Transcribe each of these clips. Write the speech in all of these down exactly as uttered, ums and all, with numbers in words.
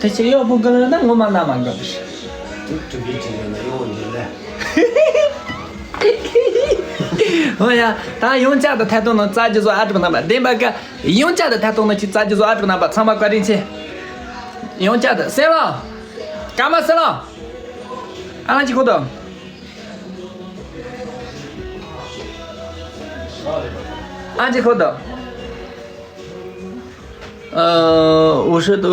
དེ་ཆེ་ཡོག་པོ་གི་ལ་ན་ངོ་མ་ན་མ་གི་ལ། དུ་དུ་གི་ཅི་ན་ཡོང་འདི་ལ། ཨོ་ཡ། ད་ཡོངས་གྲགས་དུ་ཐད་གཏོང་ནང་རྩ་རྒྱུ་བཟོ་ཨ་གྲུབ་རྣམ་པ་བདེན་པ་ཀ། ཡོངས་གྲགས་དུ་ཐད་གཏོང་ནང་ཅི་རྩ་རྒྱུ་བཟོ་ཨ་གྲུབ་རྣམ་པ་ཚང་མ་བཀའ་དྲིན་ཆེ། ཡོངས་གྲགས་དུ་སེ་ལོ། ཀ་མ་སེ་ལོ། ཨ་ལ་ཅི་ཁོ་དོ། ཨ་ཅི་ཁོ་དོ། ཨ། འུ་ཧྲི་དུ།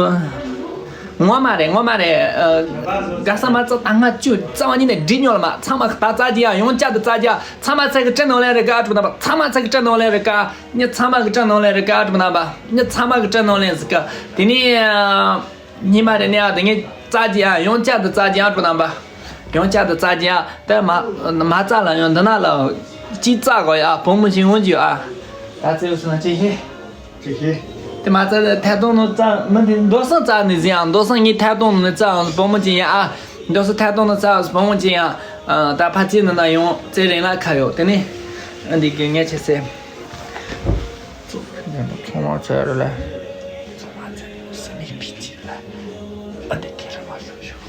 ངོ་མ་རེད་ངོ་མ་རེད། ཨ། ག་ས་མ་རྩ་ད་ང་བཅུ་རྩ་བ་ཉིད་ནས་འདྲི་མྱོང་ལ་མ་ཚང་མ་ད་རྩ་རྒྱུ་ཡ་ཡོངས་གྲགས་དུ་རྩ་རྒྱུ་ཡ་ཚང་མ་ཚེ་གི་སྤྲིན་ནང་ལེན་རེད་ཀ་ཨ་གྲུབ་རྣམ་པ་ཚང་མ་ཚེ་གི་སྤྲིན་ནང་ལེན་རེད་ཀ། མྱི་ཚང་མ་གི་སྤྲིན་ནང་ལེན་རེད་ཀ་ཨ་གྲུབ་རྣམ་པ་མྱི་ཚང་མ་གི་སྤྲིན་ནང་ལེན་ཟིག་ག། དེ་ནས་ཨ། ཉི་མ་རེ་ནས་ཨ་དེ་ངས་རྩ་རྒྱུ་ཡ་ཡོངས་གྲགས་དུ་རྩ་རྒྱུ་ཡ་ཨ་གྲུབ་རྣམ་པ། ཡོངས་གྲགས་དུ་རྩ་རྒྱུ་ཡ་དེ་མ་མ་རྩ་ལ་ཡོང་འདི་ན་ལ་ཅི་རྩ་གོ་ཡ་བུ་མོ་ཞིག་འོང་རྒྱུ་ཨ། ད་ཚེ་སུ་ན་ཅི་ཧེ། ཅི་ཧེ། དེ་མ་རྩ་ཐད་གཏོང་ནང་རྩ་མི་འདི་མདོ་སང་རྩ་ནས་ཟིན་ཡང་མདོ་སང་ངས་ཐད་གཏོང་ནང་རྩ་བུ་མོ་ཅི་ཡ་ཨ། མདོ་སང་ཐད་གཏོང་ནང་རྩ་བུ་མོ་ཅི་ཡ་ཨ། ད་ཕ་ཚི་ནང་ན་ཡོང་ཚེ་རིང་ལ་ཁ་ཡོད་དེ་ནས་འདི་གི་ངས་ཆེ་སེ། ཚོང་བ་ཚོ་རེད་ལ། ཚོང་བ་ཚོ་སེམས་ཡིད་ཕི་ཅི་ལ། ཨ་ནི་ཁྱེད་རང་མ་ཤོག་ཤོག་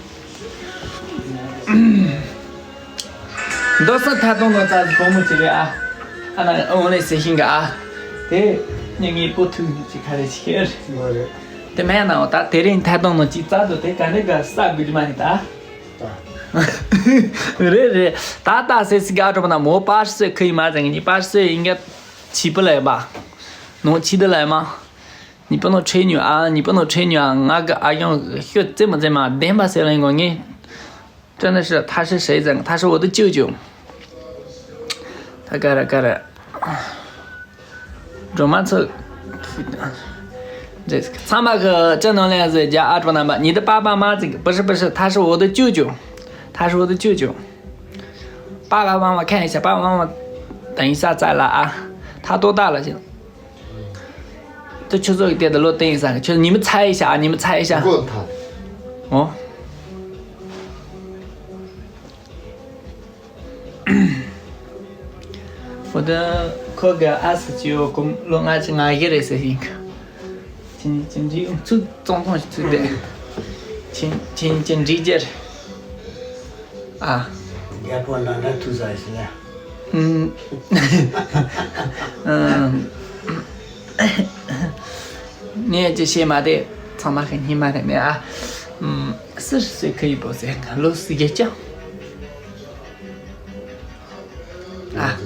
མདོ་སོགས་ཐད་གཏོང་ནང་རྩ་བུ་མོ་ཅི་རེད་ཨ། ཨ་ན་འོང་ལེ་ཟེར་ཤིང་ག་ཨ། དེ་ངས་ངའི་པོ་ཐུག་ཅི་ཁ་རེ་ཤེར། དེ་མེད་ན་འོ་ད་དེ་རིང་ཐད་གཏོང་ནང་ཅི་རྩ་དུ་དེ་ག་འདྲ་ག་ས་དགོས་རྒྱུ་མ་རེད་ད། རེད་རེད། ད་ད་སེ་སི་ག་ཨ་གྲོ་པ་ན་མོ་པར་སེ་ཁི་ཡི་མ་ཟེར་ངེ་པར་སེ་ཡིན་ག་ཆི་པི་ལ་ཡ་བ། ནོ་ཆི་དི་ལ་ཡ་མ། ཉི་པ་ནོ་ཁྲེ་ཉུ་ཨ་ཉི་པ་ནོ་ཁྲེ་ཉུ་ཨ་ང་གི་ཨ་ཡོང་ཤོད་ཙེ་མ་ཙེ་མ་བདེན་པ་སེ་ལ་ཡིན་གོ་ངེ། ཏྲ་ན་ཤི་ཐ་ཤི་ཤེ་ཙང་ཐ་ཤི་འོ་དི་ཅིའུ་ཅིའུ། ད་ཀ་ར་ཀ་ར། སྒྲོལ་མ་ཚོ། ཚང་མ་གི་ཅི་ནང་ལེན་ཟེར་རྒྱ་ཨ་གྲོ་ན་མ་ཉི་ད་པ་པ་མ་ཙི་པི་ཧྲི་པི་ཧྲི་ཐ་ཧྲི་འོ་དི་ཅུ་ཅུ། ཐ་ཧྲི་འོ་དི་ཅུ་ཅུ། པ་པ་མ་མ་ཁན་ཤ་པ་པ་མ་མ། དེང་ས་ཙ་ལ་ཨ། ཐ་ཏོ་ཏ་ལ་ཞིག་ཏུ་ཆུ་ཚོད་ཀྱི་དེ་ད་ལོ་ཏེང་ས་ཆུ་ཉི་མ་ཚ་ཡི་ཤ་ཉི་མ་ཚ་ཡི་ཤ། གོ་ཐ། འོ། འོ་ད་ཁོ་གི་ཨ་སི་ཅི་ཡོ་ཀུམ་ལོ་ལྔ་ཅི་ང་གི་རེད་ཟེར་ཡིན་གི། ཅིན་ཅིན་ཅི་ཚུ་ཙོང་ཙོང་ཞིག་ཚུ་དེ། ཅིན་ཅིན་ཅིན་འདྲི་རྒྱར། ཨ། རྒྱ་པོ་ལ་ན་ཐུ་ཟ་ཞིག་ན། ཨུམ། ཨུམ། ངས་ཅི་བཤད་མ་དེ་ཚང་མ་ཤེས་ཉི་མ་རེད་མེད་ཨ། ཨུམ། སིར་སི་ཁི་ཡི་པོ་ཟེར་ལོ་སི་གེ་ཅང་། ཨ།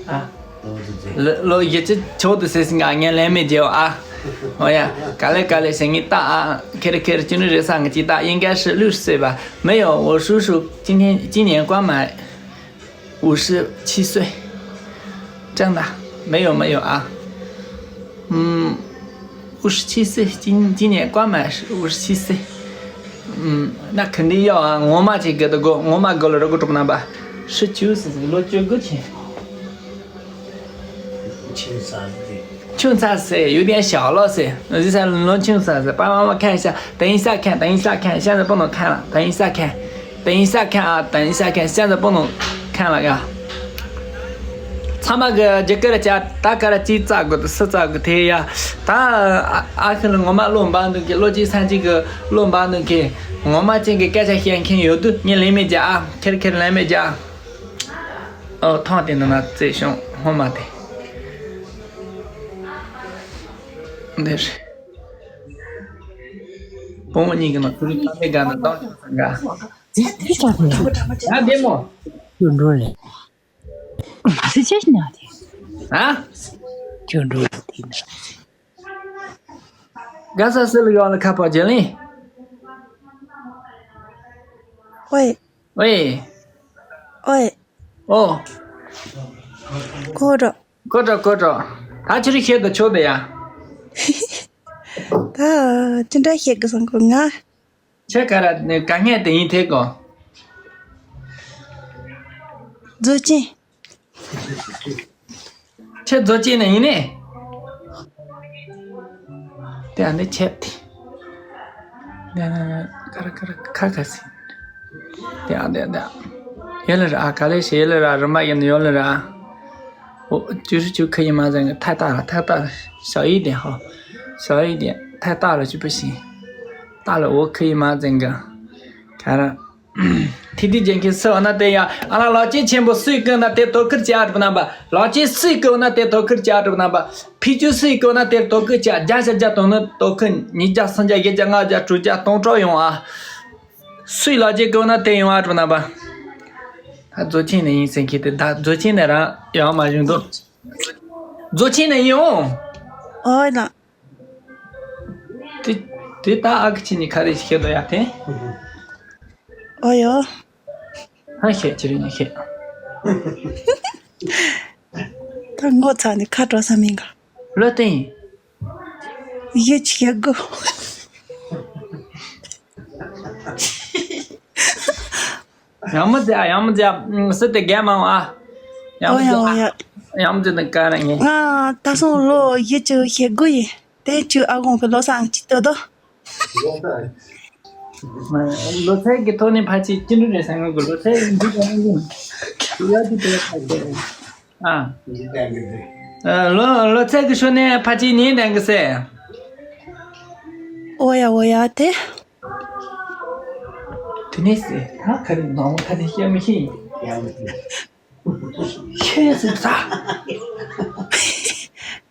ཨ། ལོ་ལོ་ཡེ་ཅི་ཆོག་ཏུ་ཟེར་སིང་ཨ་ངས་ལན་མེད་རྒྱལ་བ་ཨ། ཨོ་ཡ། ག་ལེ་ག་ལེ་ཟེར་ངས་ལྟ་ཨ། ཁེར་ཁེར་ཅི་ནི་རེད་ས་ངས་ཅི་ལྟ་应该是六十岁吧没有我叔叔今天今年刚满五十七岁真的没有没有啊。嗯。 五十七岁，今今年刚满是五十七岁。嗯，那肯定要啊，ངོ་མ་ཅིག་གི་དགོ་ངོ་མ་དགོ་ལ་རོགས་གྲོགས་རྣམ་པ། 十九岁 ལོ་བཅུ་དགུ་ཆེ། 青三岁。 青三岁，有点小了噻。我就想 ལོ་青三岁，爸爸妈妈看一下，等一下看，等一下看，现在不能看了，等一下看。 等一下看啊，等一下看，现在不能看了呀。ཚང་མ་གི་རྒྱུ་སྐར་ཅ་ད་ཀར་ཅི་རྩ་དགོས་དུ་སུ་རྩ་དགོས་དེ་ཡ། ད་ཨ་ཨ་ཁི་ལ་ངོ་མ་བློ་འབར་འདུག་གི་བློ་ཅི་སང་ཅི་གི་བློ་འབར་འདུག་གི། ངོ་མ་ཅན་གི་སྐད་ཆ་བཤད་མཁན་ཡོད་དུ་ངས་ལན་མེད་རྒྱ་ཨ། ཁེར་ཁེར་ལན་མེད་རྒྱ། ཨོ་ཐང་དེ་ནང་ན་རྩེ་ཤོང་ཧོ་མ་དེ། འདིར། བུ་མོ་གཉིས་ཀྱི་ནང་ཁུ་རི་ཁ་ལེ་ག་ན་བཏང་ཆོག་ས་འགའ། ཨ་བདེ་མོ། ཁྱོད་འགྲོ་ལེ། མ་སི་ཅེས་ནི་ཨ་དེ། ཨ། ཁྱོད་འགྲོ་ལེ་དེ་ནི། ག་ས་སི་ལ་ཡོང་ལ་ཁ་པར་བརྒྱབ་ལེ། ཝེ། ཝེ། ཝེ། ཨོ། ཁོ་ར། ཀོ་ཀྲོ་ཀོ་ཀྲོ། ད་ཆི་རིགས་བཤད་དུ་ཆོག་དེ་ཡ། ད་ཅི་འདྲ་བཤད་གི་སང་གོ་ང་། ཁྱེད་ག་ར་ནས་དཀའ་ངལ་དེ་ཡིན་ཐེ་གོ། རྫོགས་ཆེན། ཁྱེད་རྫོགས་ཆེན་ནས་ཡིན་ནི། དེ་ཨ་འདི་ཁྱེད་དེ། དེ་ན་ན་ན་ཀ་ར་ཀ་ར་ཁ་ཁ་སི། དེ་ཨ་དེ་དེ། ཡོད་ལ་ར་ཨ་ག་ལེ་ཤེས་ཡོད་ལ་ར་རི་མ་ཡིན་ཡོད་ལ་ར། འོ་བཅུ་ཧྲི་བཅུ་ཁ་ཡིན་མ་ཟེར་ཐ་ཏག་ལ་ཐ་ཏག་ལ་ཞའོ་ཡི་དེ་ཧོ། ཞའོ་ཡི་དེ་ཐ་ཏག་ལ་བཅུ་པ་ཤིང་། ད་ལ་འོ་ཁི་ཡི་མ་ཟེར་གི། ཁ་ར། ཐི་ཐི་ཅན་གི་སུ་འོ་ན་དེ་ཡ། ཨ་ལ་ལོ་ཅི་ཆེན་པོ་སུས་གི་ན་དེ་དོ་ཁུར་ཅི་ཨ་གྲུབ་ན་པ། ལོ་ཅི་སུས་གི་འོ་ན་དེ་དོ་ཁུར་ཅི་ཨ་གྲུབ་ན་པ། ཕི་ཅུ་སུས་གི་འོ་ན་དེ་དོ་ཁུར་ཅི་ཨ། བརྒྱ་ཆ་བརྒྱ་དོ་ནི་དོ་ཁུར་ཉིས་བརྒྱ་སུམ་བརྒྱ་བརྒྱད་བརྒྱ་ལྔ་བརྒྱ་དྲུག་བརྒྱ་སྟོང་ཕྲག་ཡོང་ཨ། སུས་ལོ་ཅི་གི་འོ་ན་དེ་ཡོང་ཨ་གྲུབ་ན་པ། ད་རྫོ་ཆེན་ནས་ཡིན་ཟེར་མཁན་དེ་ད་རྫོ་ཆེན་ནས་རང་ཡོང་མ་བྱུང་འདུག་རྫོ་ཆེན་ནས་ཡིན་འོང་། ཨོ་ལ། དེ་དེ་ད་ཨ་ཁུ་ཆེ་ནི་ཁ་རེ་ཤེས་དོ་ཡ་དེ། ཨོ་ཡོ། ཧ་ཤེས་ཅི་རེད་ནི་ཤེས། ད་ངོ་ཚ་ནི་ཁ་དྲོ་ས་མིན་ག་ལོ་ཏེ་ཡིན། ཡེ་ཆི་ཡ་གོ། ཡང་མི་ཛ་ཡང་མི་ཛ་སི་ཏེ་གེ་མང་ཨ། ཡང་མི་ཛ་ཨ། ཡང་མི་ཛ་ནི་ཀ་ར་ངེ། ང་ད་སོང་ལོ་ཡེ་ཆི་ཤེས་གོ་ཡིན། དེ་ཆུ་ཨ་གོང་གི་ལོ་སང་ཅི་ཏོ་དོ། ལོ་ཚད་ཀྱི་ཐོག་ནས་ཕལ་ཆེར་ཅི་འདྲ་རེད་ཟེར་ང་གི་ལོ་ཚད་འདི་ལྟ་བུ་ཡིན། ཡ་དེ་དེ་ཕལ་ཆེར་ཨ། ལོ་ལོ་ཚད་ཀྱི་ཤོ་ནས་ཕལ་ཆེར་ཉིན་ལྡན་གི་ཟེར། ཨོ་ཡ་ཨོ་ཡ་དེ། དེ་ནས་ཟེར་ད་ག་རེ་ནང་ཁ་དེ་ཤེས་མི་ཤེས། ཁྱེད་ཟེར་ཚ།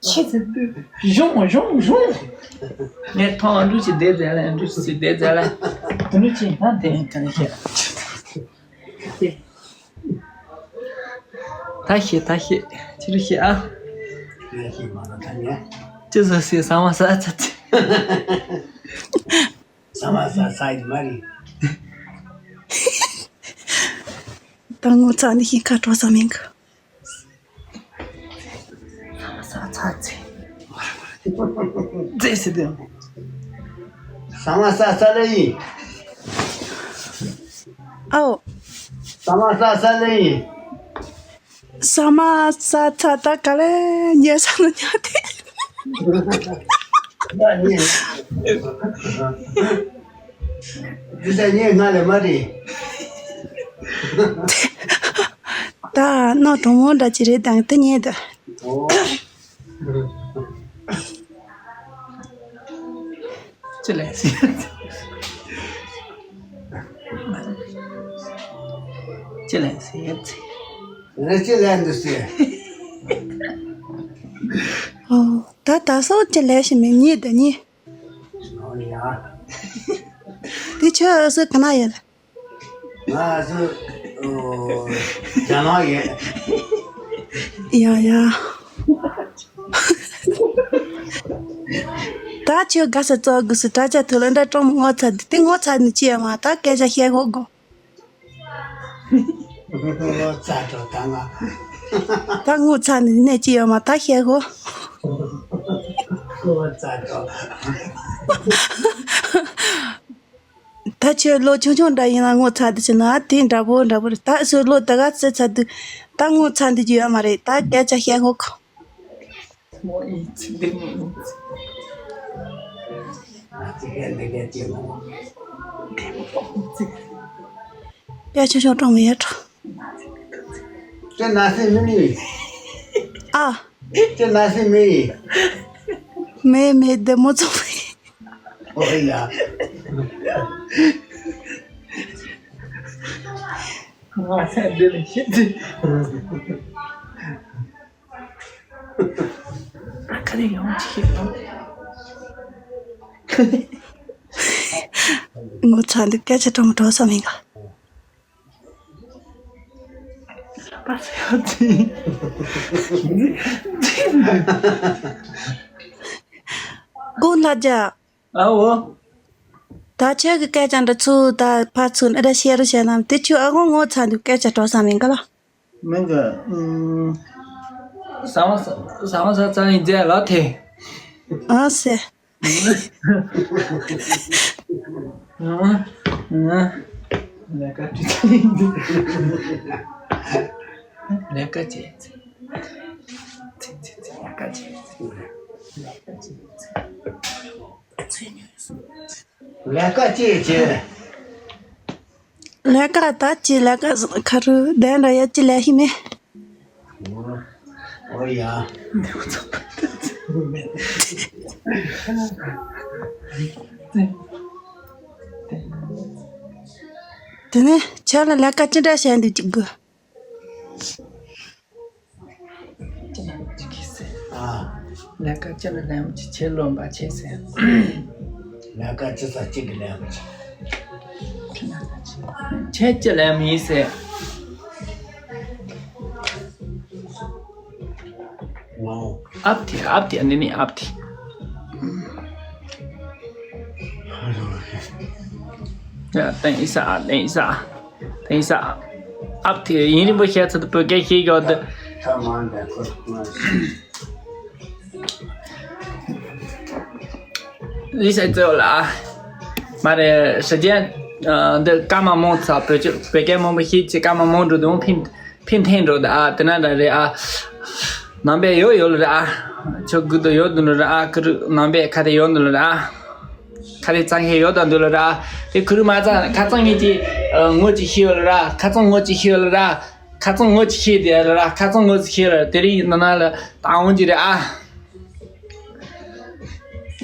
ཁྱེད་ཟེར་དུས་གཞུང་གཞུང་གཞུང་། ངས་ཐོང་འབྲུ་ཆི་བསྡད་ཟེར་ལ་འབྲུ་ཆི་ཟེར་བསྡད་ཟེར་ལ། འབྲུ་ཆི་ད་དེ་ཡིན་ད་ནི་ཤེས། ད་ཤེས་ད་ཤེས་ཕྱི་རུ་ཤེས་ཨ། ཅི་ཟེར་ཟེར་ས་མ་ས་ཚ་ཚ། ས་མ་ས་ས་ཡི་མ་རེད། ད་ངོ་ཚ་ནི་ཤིང་ཁ་དྲོ་ས་མིན་གི། ས་མ་ས་ཚ་ཚེ། ཚེ་སི་དེ། ས་མ་ས་ས་ལེ་ཡིན། ཨོ། ས་མ་ས་ས་ལེ་ཡིན། ས་མ་ས་ཚ་ད་ག་ལེ་ཉལ་ས་ན་ཉལ་ཏེ། ད་ཉལ། འདི་ད་ཉལ་ང་ལས་མ་རེད། ད་ནོ་གྲོང་མོ་འདྲ་ཅི་རེད་དང་དེ་ཉལ་ད། ཨོ། ཅི་ལས་སི། ཅི་ལས་སི། རེ་ཅི་ལས་འདུག་སི། ཨོ། ད་ད་སོ་ཅི་ལས་ཤི་མི་གཉིས་དང་གཉིས། ཨོ་ཡ། དེ་ཆོས་སུ་ག་ན་ཡོད། ང་ཚོ་ཨོ་རྒྱ་ནག་ཡོད། ཡ་ཡ། ད་ཁྱོད་དགའ་ས་ཙོག་དགོས་སུ་དྲ་ཆ་ཐུ་ལ་འདྲ་ཀྲོང་ངོ་ཚ་དེ་ངོ་ཚ་ནི་ཅི་ཡ་མ་ད་སྐད་ཆ་བཤད་ཧོ་གོ། ངོ་ཚ་འགྲོ་ད་ང་། ད་ངོ་ཚ་ནི་ནས་ཅི་ཡ་མ་ད་བཤད་ཧོ། ངོ་ཚ་འགྲོ། ད་ཁྱོད་ལོ་ཆུང་ཆུང་འདྲ་ཡིན་ན་ངོ་ཚ་དེ་ཆི་ན་དེ་འདྲ་པོ་འདྲ་པོ་རེད། ད་སུ་ལོ་ད་ག་ཚེ་ཚ་དུས་ད་ངོ་ཚ་འདི་རྒྱུ་ཡོད་མ་རེད། ད་སྐད་ཆ་བཤད་ཧོ་ཁོ། མོ་ཨིན་ཚི་འདི་མོ་ཨིན་ཚི། ང་ཚོ་ཧེ་འདི་ག་ཅི་མོ། འདི་མོ་ཨིན་ཚི། སྐད་ཆ་ཤོར་གྲོང་མི་ཡ་གྲོ། ཁྱོད་ན་སེ་མི་མི། ཨ། ཁྱོད་ན་སེ་མི། མེ་མེ་བདེ་མོ་ཚོ་མེ། ཨོ་ཡ། ང་ས་འདི་ལ་ཤི་ཚེ། ཨ་ཁ་རེ་ཡོང་ཅི་ཤི་ཡོང་། ངོ་ཚ་འདི་སྐད་ཆ་གྲོང་གྲོ་ས་མི་ག་ཀུན་ལ་ཇ། ཨའོ། ད་ཁྱོད་ཀྱི་སྐད་ཆ་འདྲ་ཚུལ་ད་ཕར་ཚུར་འདྲ་བཤད་རུ་བཤད་ནམ་དེ་ཁྱོད་ཨ་ཁོ་ངོ་ཚ་འདུག་སྐད་ཆ་གྲོགས་ས་མིན་ག་ལ། མིན་ག་ཨུམ། ས་མ་ས་ས་མ་ས་ཚ་ཡིན་ཟེར་ལ་ཐེ། ཨ་སེ། ཨ་ཨ། ལས་ཀ་ཅི་ཚ་ཡིན་འདུག་ལས་ཀ་ཅི་ཚ། ཚི་ཚི་ཚི་ལས་ཀ་ཅི་ཚ། ལས་ཀ་ཅི་ཚ། ལས་ཀ་ཅི་བྱེད། ལས་ཀ་ད་ཅི་ལས་ཀ་ཁ་རུ་དེ་འདྲ་ཡ་ཅི་ལས་ཤི་མེད། ཨོ་ཡ། ཚི་ཚི་ཚི། དེ་ནས་ཁྱོད་ལ་ལས་ཀ་ཅི་འདྲ་བྱས་འདུག་ཅིག་དགོས། ཨ། ལས་ཀ་ཅི་ལ་ལམ་ཅི་ཆེ་ལོན་པ་ཆེ་ཟེར། ལས་ཀ་ཅི་ས་གཅིག་གི་ལམ་ཅི། ཁྱེད་ཀྱི་ལམ་ཡིན་ཟེར། ཨབ་ཐི་ཨབ་ཐི་ཨ་ནི་ནི་ཨབ་ཐི། ཡ་等一下啊，等一下啊，等一下啊。ཨབ་ཐི་ཡིན་རིན་པོ་ཆེ་ཚོ་བོད་སྐད་ཤེས་ཡོད། ལི་ཤ་ཙེའོ་ལ་ཨ། མ་རེད་ཞེ་ཅན། འདི་ཀ་མ་མོང་ཚ་བོད་ཀྱི་བོད་སྐད་མང་པོ་ཤེས་ཀྱི་ཀ་མ་མོང་འགྲོ་དུང་ཕིན་ཕིན་ཐེན་འགྲོ་ད་ཨ་དེ་ན་ད་རེད་ཨ། ནང་པའི་ཡོད་ཡོད་ལ་ར་ཨ། ཆོ་གུ་དུ་ཡོད་དུ་ལ་ར་ཨ། ཁུ་རུ་ནང་པའི་ཁ་དེ་ཡོད་དུ་ལ་ར་ཨ། ཁ་དེ་གཙང་ཁེ་ཡོད་དང་དུ་ལ་ར་ཨ། དེ་ཁུ་རུ་མ་གཙང་ཁ་གཙང་ངེད་ཀྱི་ངོ་ཅི་ཤི་ཡོད་ལ་ར་ཨ། ཁ་གཙང་ངོ་ཅི་ཤི་ཡོད་ལ་ར་ཨ། ཁ་གཙང་ངོ་ཅི་ཤི་དེ་ལ་ར་ཨ། ཁ་གཙང་ངོ་ཅི་ཤི་ལ་དེ་རིང་ནང་ན་ལ་ད་འོང་ཅི་རེད་ཨ།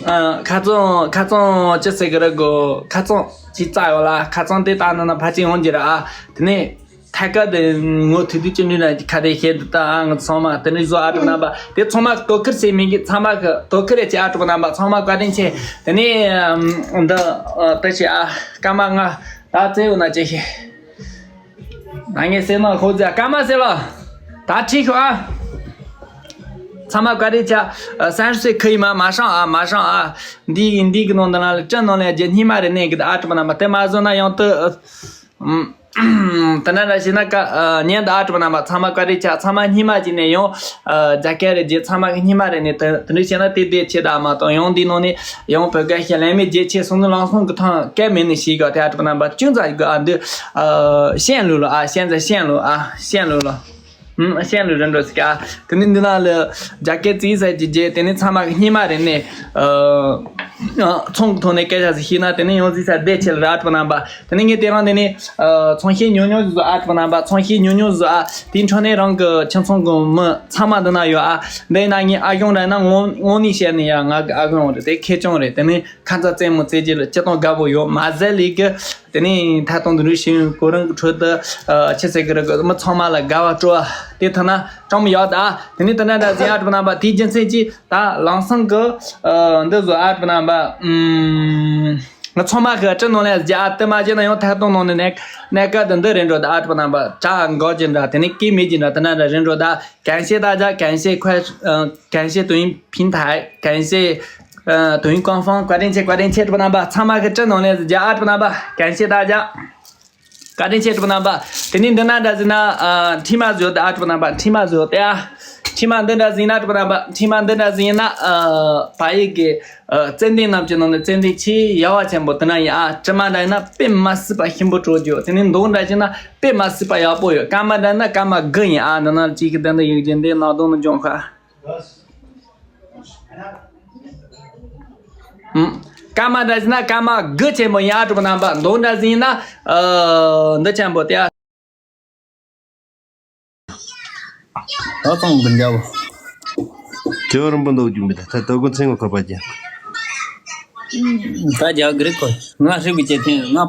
ཨ། ཁ་རྩང་ཁ་རྩང་ཅི་ཟེར་གི་རེད་གོ། ཁ་རྩང་ཅི་རྩ་ཡོད་ལ་ཁ་རྩང་དེ་ལྟ་ན་ན་ཕ་ཅི་ཡོང་གི་ར་ཨ། དེ་ནས་ཐད་ཀར་དེ་ངོ་ཐུག་དུས་ཅི་ནུས་ན་ཁ་དེ་ཤེས་འདུག་ད་ཨ། ང་ཚང་མ་དེ་ནས་བཟོ་ཨ་གྲོགས་རྣམ་པ་དེ་ཚང་མ་དོ་ཁུར་ཟེར་མིན་གི་ཚང་མ་གི་དོ་ཁུར་རེ་ཅི་ཨ་གྲོགས་རྣམ་པ་ཚང་མ་བཀའ་དྲིན་ཆེ། དེ་ནས་འདི་ད་ཅི་ཨ་སྐར་མ་ལྔ་ད་ཙེ་ཡོད་ན་ཅི་ཤེས། ང་ངས་ཟེར་ན་ཁོ་ཚོ་སྐར་མ་ཟེར་ལ། ད་ཁྲིད་ཤོག་ཨ། ཚང་མ་བཀའ་དྲིན་ཆེ། ཨ། སན་སུའི་ཁུ་ཡིན་མ་མ་ཧྲང་ཨ། མ་ཧྲང་ཨ། འདི་འདི་གི་ནང་དུ་ན་ལ་སྤྲིན་ནང་ལ་རྒྱུ་སྙིགས་མ་རེ་གནས་གི་ད་ཨ་གྲོགས་པོ་རྣམ་པ་དེ་མ་བཟོ་ན་ཡང་དུ། ཨམ། དེ་ན་ར་ཞེ་ན་ཀ་ཉན་ད་ཨ་གྲོགས་པོ་རྣམ་པ་ཚང་མ་བཀའ་དྲིན་ཆེ། ཚང་མ་སྙིགས་མ་ཅིག་ནས་ཡང་། ཨ། རྒྱ་སྐད་རེ་རྒྱུ་ཚང་མ་གི་སྙིགས་མ་རེ་ནས་དེ་དེ་འདྲ་བྱས་ན་དེ་བདེ་ཆེ་ད་མ་གཏོགས་ཡང་འདི་ནང་ནས་ཡང་བོད་སྐད་ཤེས་ལན་མེད་རྒྱུ་ཆེ་སོང་ནི་ལང་སོང་གི་ཐང་སྐད་མེད་ནས་ཤེས་ག་དེ་ཨ་གྲོགས་པོ་རྣམ་པ་ཅུང་ཙམ་གི་ཨ་འདི། ཨ། ཤན་ལུ་ལོ་ཨ། ཤན་ཟ་ཤན་ལུ་ཨ། ཤན་ལུ་ལོ། ཨུམ། ཤན་ལུ་རིན་འགྲོ་ཟིག་ཨ། དེ་ནི་འདི་ན་ལ་རྒྱ་སྐད་རྩིས་ཟ་ཅི་རྗེས་དེ་ནི་ཚང་མ་གི་སྙིགས་མ་རེ་ནས། ཨ། ཚོང་གི་ཐོག་ནས་སྐད་ཆ་ཟིག་ཤེས་ན་དེ་ནི་ཡང་ཟིག་ས་བདེ་ཆེ་ལ་ར་ཨ་གྲོགས་པོ་རྣམ་པ། དེ་ནི་ངས་དེ་རང་དེ་ནི། ཨ། ཚོང་ཤེས་ཉུང་ཉུང་ཟིག་བཟོ་ཨ་གྲོགས་པོ་རྣམ་པ། ཚོང་ཤེས་ཉུང་ཉུང་ཟིག་བཟོ་ཨ། དེའི་འཕྲོ་ནས་རང་གི་ཁྱིམ་ཚང་གི་མི་ཚང་མ་འདི་ན་ཡོད་ཨ། འདི་ན་ངའི་ཨ་གཞུང་ར་ན་དངོས་དངོས་གནས་བཤད་ནས་ཡ་ང་གི་ཨ་གཞུང་རེད། དེ་ཁེ་ཆུང་རེད། དེ་ནི་ཁ་མཚར་རྩེད་མོ་རྩེ་རྒྱུ་ལ་སྤྱི་བཏང་དགའ་པོ་ཡོད་མ་ཟད་ལས་ཀི། དེ་ནས་ཐད་གཏོང་དུ་རུ་ཤིང་གོ་རང་གི་ཁྲོད་དུ། ཨ། ཆི་ཟེར་གི་རེད་གི་མི་ཚང་མ་ལ་དགའ་བ་སྤྲོ་བ་དེ་ཐོན་ན་གྲངས་མི་ཡག་ད། དེ་ནས་དེ་འདྲ་འདྲ་ཟིན་ཨ་གྲོགས་པོ་རྣམ་པ་དེའི་རྒྱུ་མཚན་གྱིས་ད་ལང་སང་གི། ཨ། འདི་བཟོ་ཨ་གྲོགས་པོ་རྣམ་པ། ཨུམ། ང་ཚང་མ་གི་སྤྲིན་ནང་ལ་རྒྱ་ཨ་དེ་མ་བྱས་ན་ཡང་ཐད་གཏོང་ནང་ནས་གནས་གནས་སྐབས་དེ་འདི་རེད་འགྲོ་ད་ཨ་གྲོགས་པོ་རྣམ་པ། ཅ་འགོ་ཅི་འདྲ་དེ་ནས་སྐད་མེད་ཅི་འདྲ་དེ་འདྲ་འདྲ་རེད་འགྲོ་ད།感谢大家，感谢快，呃，感谢抖音平台，感谢 ཨ།抖音官方། བཀའ་དྲིན་ཆེ། བཀའ་དྲིན་ཆེ་གྲོགས་པོ་རྣམ་པ། ཚང་མ་གི་སྤྲིན་ནང་ལ་རྒྱ་ཨ་གྲོགས་པོ་རྣམ་པ། 感谢大家。བཀའ་དྲིན་ཆེ་གྲོགས་པོ་རྣམ་པ། དེ་ནས་འདི་ན་འདྲ་ཟིན་ན། ཨ། ཁྲིད་མ་བཟོས་ཏེ་ཨ་གྲོགས་པོ་རྣམ་པ། ཁྲིད་མ་བཟོས་ཏེ་ཨ། ཁྲིད་མ་འདི་འདྲ་ཟིན་ན་གྲོགས་པོ་རྣམ་པ། ཁྲིད་མ་འདི་འདྲ་ཟིན་ན། ཨ། བལ་ཡུལ་གི། ཨ། ཙན་དན་རྣམས་ཀྱི་ནང་ནས་ཙན་དན་ཆེས་ཡག་པ་ཆེན་པོ་དེ་ན་ཡིན་ཨ། དྲི་མ་འདྲ་ཡིན་ན་དཔེ་མ་སྲིད་པ་ཞིམ་པོ་སྤྲོ་རྒྱུ། དེ་ནས་མདོག་འདྲ་ཡིན་ན་དཔེ་མ་སྲིད་པ་ཡག་པོ་ཡོད། སྐར་མ་འདྲ་ན་སྐར་མ་དགུ་ཡིན་ཨ། འདི་ན་གཅིག་གི་དོན་དུ་ཡིག་རྒྱུ་འདི་ནང་དོན་ནི་འཇོག་ཁ། ཨུམ། སྐར་མ་འདྲ་ཟིན་ན་སྐར་མ་དགུ་ཆེན་པོ་ཡིན་ཨ་གྲོགས་པོ་རྣམ་པ། མདོག་འདྲ་ཟིན་ན། ཨ། འདི་ཆེན་པོ་དེ་ཨ། ད་ཚང་གི་འཇའ་བོ། ཇོ་རིན་པོ་འདུག་རྒྱུ་མི་ད་ད་དོ་ཀུན་ཚེ་ངོ་ཁོ་པ་ཀྱི། ད་རྒྱ་གི་རིག་གོ། ང་ཧྲིལ་བུ་ཅེ་ཐེན་ང་